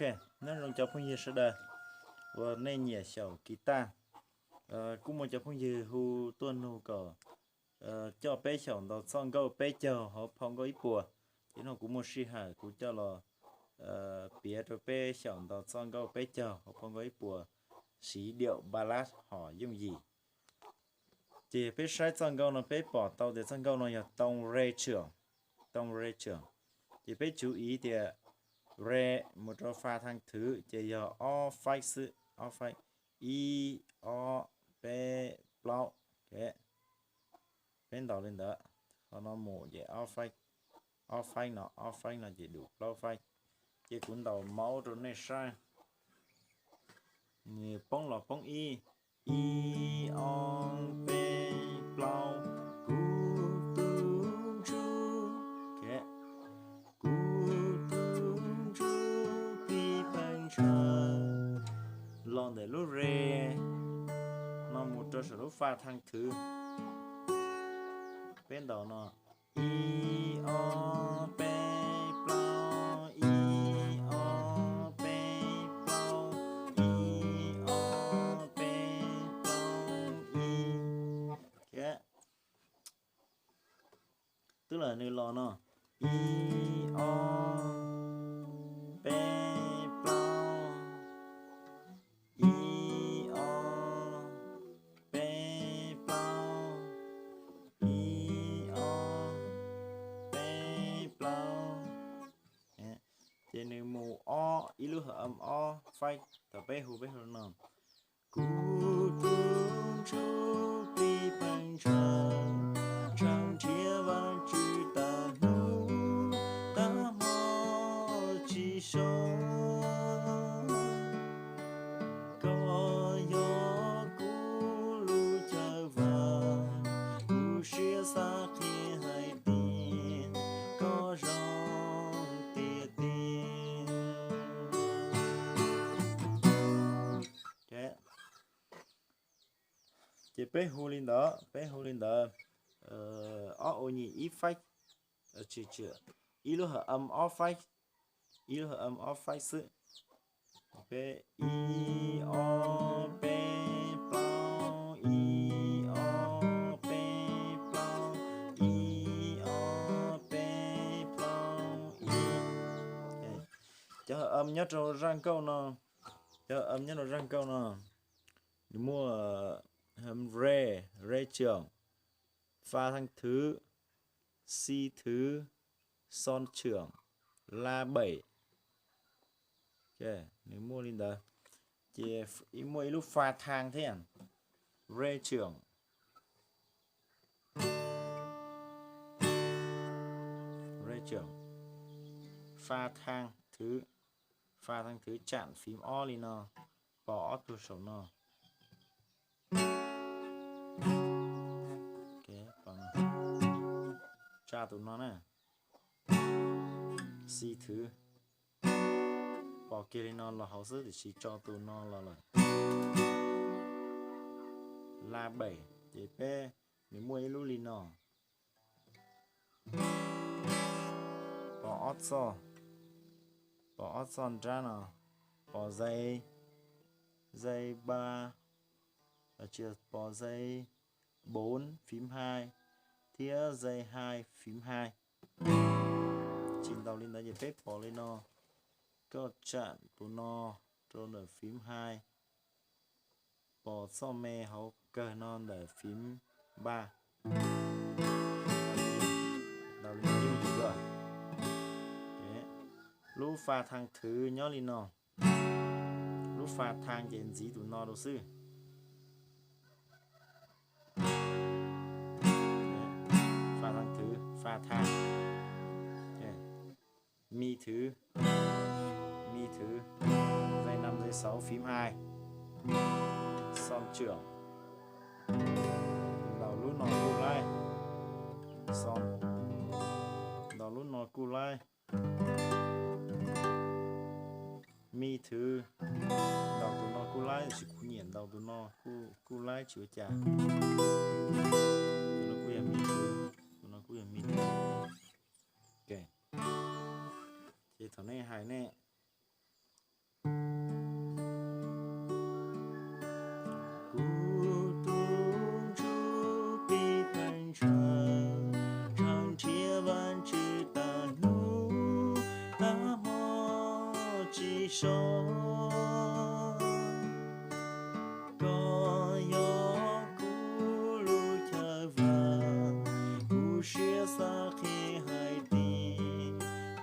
Nyob zoo cov phooj ywg sawv daws uas nej nyiam xyaum kiv taj, kuj muaj cov phooj ywg hu tuaj nug kom coj peb xyaum ntaus txoj nkauj peb caug hauv phau nkauj ib puas. Ces no kuv muaj sij hawm kuv coj los piav rau peb xyaum ntaus txoj nkauj peb caug hauv phau nkauj ib puas, siv điệu ballad hom yooj yim. Ces peb saib txoj nkauj no peb pom tau tias txoj nkauj no yog tông re trưởng, tông re trưởng. Ces peb chú ý tias re mus rau fa thang thứ ces yog ob phách xwb, ob phách, ib, ob, peb, plaub. Peb ntaus li ntawd, qhov no mus ces ob phách, ob phách no, ob phách no ces dua plaub phách. Ces kuv ntaus maub rau nej saib, nws poob los poob ib, ib, ob, peb, plaub, kuv tus ntsuj, kuv tus ntsuj pib pheej ntshaw. Los ntawm lub re no mus rau saum lub fa thang thứ, peb ntaus no, ib, ob, peb, plaub, ib, ob, peb, plaub, ib, ob, peb, plaub, ib. Twb lam nws los no, ib, ob, peb, plaub, ib, ob, peb, plaub, ib, ob, peb, plaub. Ces nws mus ob, ib lub hợp âm ob phách thaum peb hu, peb hu no, kuv tus ntsuj plig pheej ntshaw, ntshaw nrhiav Vajtswv tag hnub tag hmo tsis so. Koj yog kuv lub caij vag, kuv siab xav qhia hais tias koj zoo tiag tiag. Ces peb hu li ntawd, peb hu li ntawd, ob u nyim ib phách, ib lub hợp âm ob phách, ib lub hợp âm ob phách xwb. Peb ib ob peb plaub, ib ob peb plaub, ib ob peb plaub ib. Cov hợp âm nyob rau zaj nkauj no, cov hợp âm nyob rau zaj nkauj no, nws muaj re, re trưởng, fa thang thứ, si thứ, son trưởng, la bảy. Nws muaj li ntawd. Ces muaj ib lub fa thang thiab, re trưởng, re trưởng, fa thang thứ, fa thang thứ chạm phím ob li no, pos ob tug saum no. Tsa tus no na, si thứ, pos kiag li no los hauv xwb tiam sis tso tus no los lawm. La bảy, ces peb, nws muaj ib lub li no, pos ob txoj, pos ob txoj nrab no, pos dây, dây ba, pos dây bốn phím hai thiab dây hai phím hai. Tsis ntaus li ntawd ces peb pos li no, koj chạm tus no rau ntawm phím hai, pos txoj me hauv kawg no ntawm phím ba. Ntaus li no yooj yim dua. Lub fa thang thứ nyob li no, lub fa thang ces ntxiv tus no rau xwb. Fa thang thứ, fa thang. Mi thứ, mi thứ, dây năm dây sáu phím hai, son trưởng. Ntaus lub no kuj laib, son. Ntaus lub no kuj laib, mi thứ. Ntaus tus no kuj laib, tiam sis kuv nyiam ntaus tus no, kuj laib tsis ua cas. Tus no kuj yog mi thứ, tus no kuj yog mi thứ. Ces thaum nej hais nej rau. Koj yog kuv lub chaw vam, kuv siab xav qhia hais tias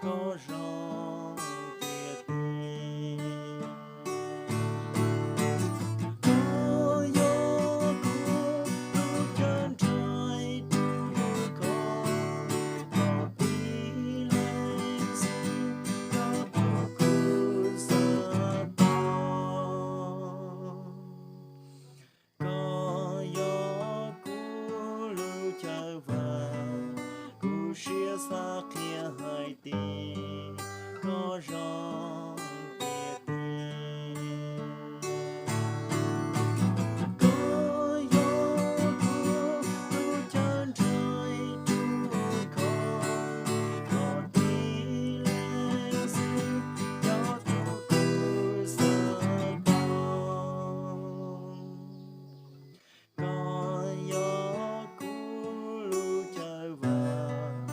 koj zoo tiag tiag. Koj yog kuv lub chaw nrhais rau koj, koj tib leeg xwb yog tus kuv xav tau. Koj yog kuv lub chaw vam, kuv siab xav qhia hais tias koj zoo tiag tiag. Koj yog kuv lub chaw nrhais rau koj, koj tib leeg xwb yog tus kuv xav tau. Koj yog kuv lub chaw vam,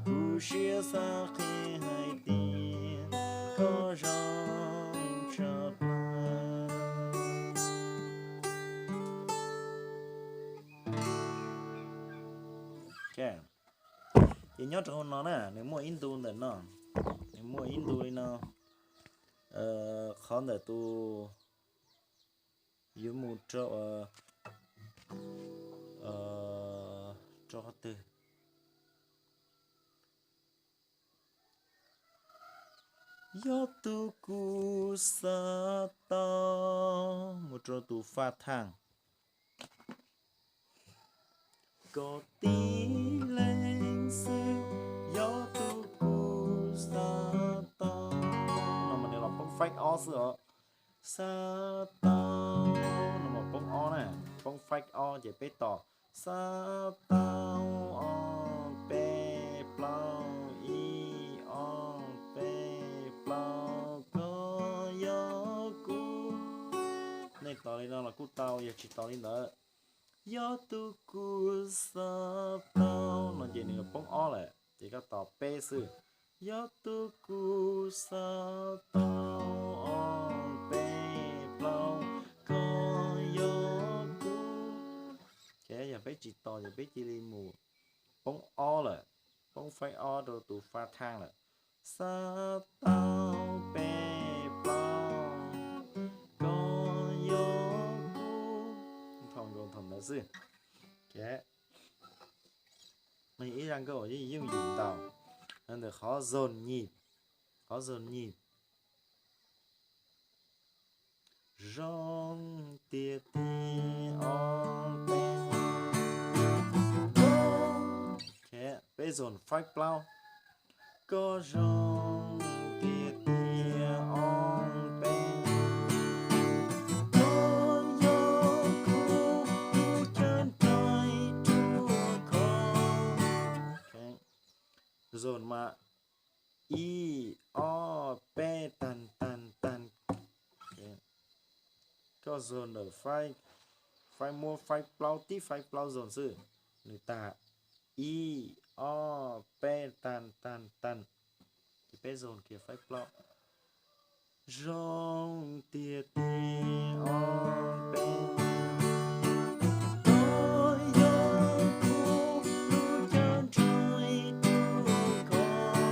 kuv siab xav qhia hais tias koj zoo tshaj plaws. Ces nyob rau hauv no na, nws muaj ib ntu ntawm no, nws muaj ib ntu li no, qhov ntawm tus yuav mus rau, rau qhov twg? Yog tus kuv xav tau, mus rau tus fa thaj. Koj tib leeg xwb yog tus kuv xav tau. No mas nws los poob faib ob xwb os. Xav tau, no mas poob ob na, poob faib ob ces peb tos. Xav tau ob peb plaub, ib ob peb plaub, koj yog kuv. Nej tos li no los kuj tau, yog tsis tos li ntawd, yog tus kuv xav tau no ces nws poob ob lawm ces koj tos peb xwb. Yog tus kuv xav tau ob peb plaub, koj yog kuv. Ces yog peb tsis tos ces peb cia li mus poob ob lawm, poob faib ob rau tus fa thaj lawm. Xav tau peb plaub, koj yog kuv. Thaum nkaus thaum ntawd xwb. Ces ib zaj nkauj uas yeej yooj yim ntau, ntawm qhov zog nyim, qhov zog nyim. Zoo tiag tiag ob peb, peb zog faib plaub. Koj zoo tiag tiag ob peb, koj yog kuv lub chaw nrhais rau koj. Zog mas ib ob peb tag tag tag. Koj zog ntawm faib, faib muab faib plaub, tib faib plaub zog xwb, nws tag ib ob peb tag tag tag. Ces peb zog kiag faib plaub. Zoo tiag tiag ob peb, koj yog kuv lub chaw nrhais rau koj,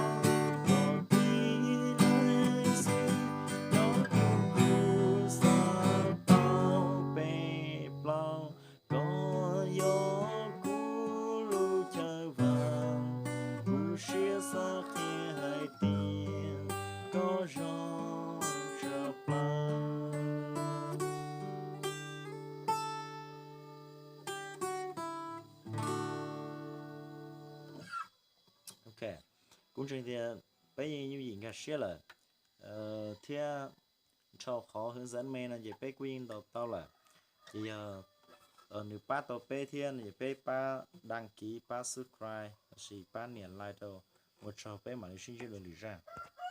koj tib leeg xwb yog tus kuv xav tau peb plaub. Koj yog kuv lub chaw vam, kuv siab xav qhia hais tias koj zoo tshaj plaws. Ok, kuv ntseeg tias peb yeej yooj yim nkag siab lawm, thiab dhau qhov hwv xav me no ces peb kuj yeej ntaus tau lawm. Ces yog nws pab tau peb thiab no ces peb pab đăng ký, pab subscribe, lossis pab nias like rau, ua tsaug, peb mam li sib ntsib dua lwm zaj.